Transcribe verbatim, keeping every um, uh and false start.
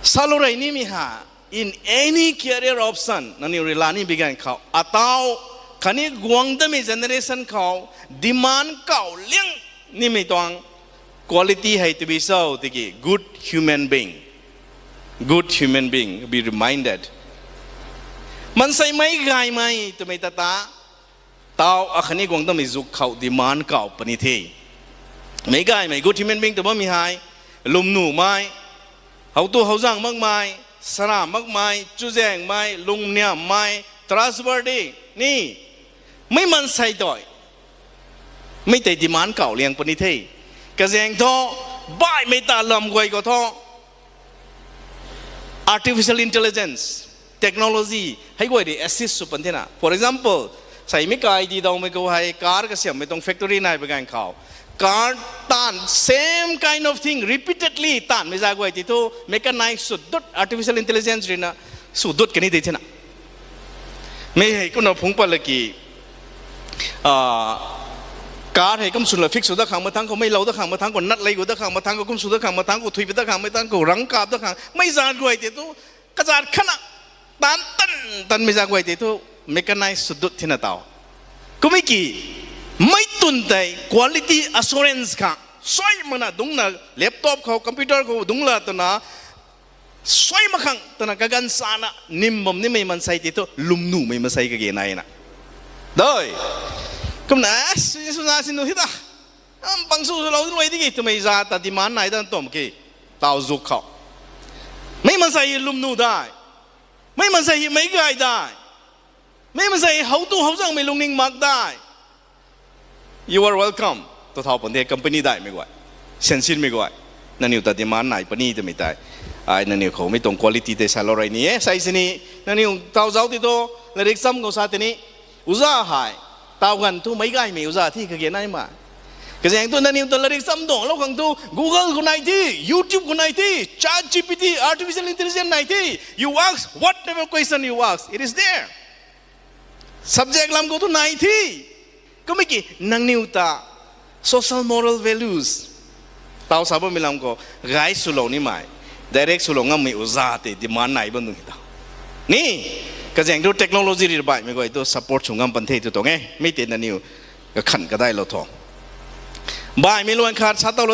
Salou rey nimei ha, in any career option nangniw rui la ni bi ganv khou, atau khatni guang damei generation khou demand kau liang nimei tuang quality hei tabui cho tiki good human being. Good human being, be reminded. Maansei meic gaymei twmei ta ta, tau akhatni guang damei zuk khou demand kau puni the. Meic gaymei good human being tw bammei hei, lwmnumei, how tu how zang makmei, sara makmei, chuzaenghmei, lungniamhmei, trustworthy, ni, mei maansei tei, mei tei demand kau liang puni the. Kazaeng thu, baihmei ta lam guay khou thu, artificial intelligence, technology hei guay rui assist sw pan thena. For example, seimei kai di dawmei khou hei car kasiammei tuang factory nai pa ganv khou, car taanv same kind of thing repeatedly taanvmei zat guay tei thu mechanize sw dut, artificial intelligence ruina sw dut kani tei thena. Mei hei kumna phungc pat laki, car hei kum swna fix sw dat khang mathangc khou, mei lou dat khang mathangc khou, nut lei gu dat khang mathangc khou, kum sw dat khang mathangc khou, thuipui dat khang mathangc khou, rangc kap dat khang, mei zat guay tei thu, kazat khatna, taanv tan, tanmei zat guay tei thu, mechanize sw dut thena taw. Kummei ki, mei twn tei quality assurance khang suai makna dungcna laptop khou, computer khou dungc la twna, suai mak khang twna kaganv sana nim bam nimei maansei tei thu lwmnumei maansei kage naina. Doi. Kumna, suna sinu hita, am pang sw lou luai diki twmei zat ta demand nai dan tum ki, taw zuk khou, mei maansei hei lwmnu dai, mei maansei hei meic gay dai, mei maansei hei how tu how zangmei lungning mak dai, you are welcome. Tw thau pan the company daihmei guay, siansinmei guay, nangniw ta demand nai puni twmei tei, ai nangniw khou mei tuang quality tei salou rey ni e. Sai sini, nangniw taw zauc ti tu, larik cham khou sa tini, uza hei, taw ganv thu meic gaymei uza thi kage naimei. Kazaeng thu nangniw ta larik cham duanglou khang thu Google khou nai thi, YouTube khou nai thi, ChatGPT, artificial intelligence nai thi. You ask whatever question you ask, it is there. Subject lam khou thu nai thi. Kummei ki nangniw ta social moral values, taw sa bammei lam khou, gay swlou nimei, direct swlou ngammei uza tei demand nai bam dung hita. Ni, kazaeng thu technology rui baihmei guay thu support sw ngam pan the tw tuang e, mei tei nangniw kakhan kadailou tho. Baihmei luan khat sa tawlou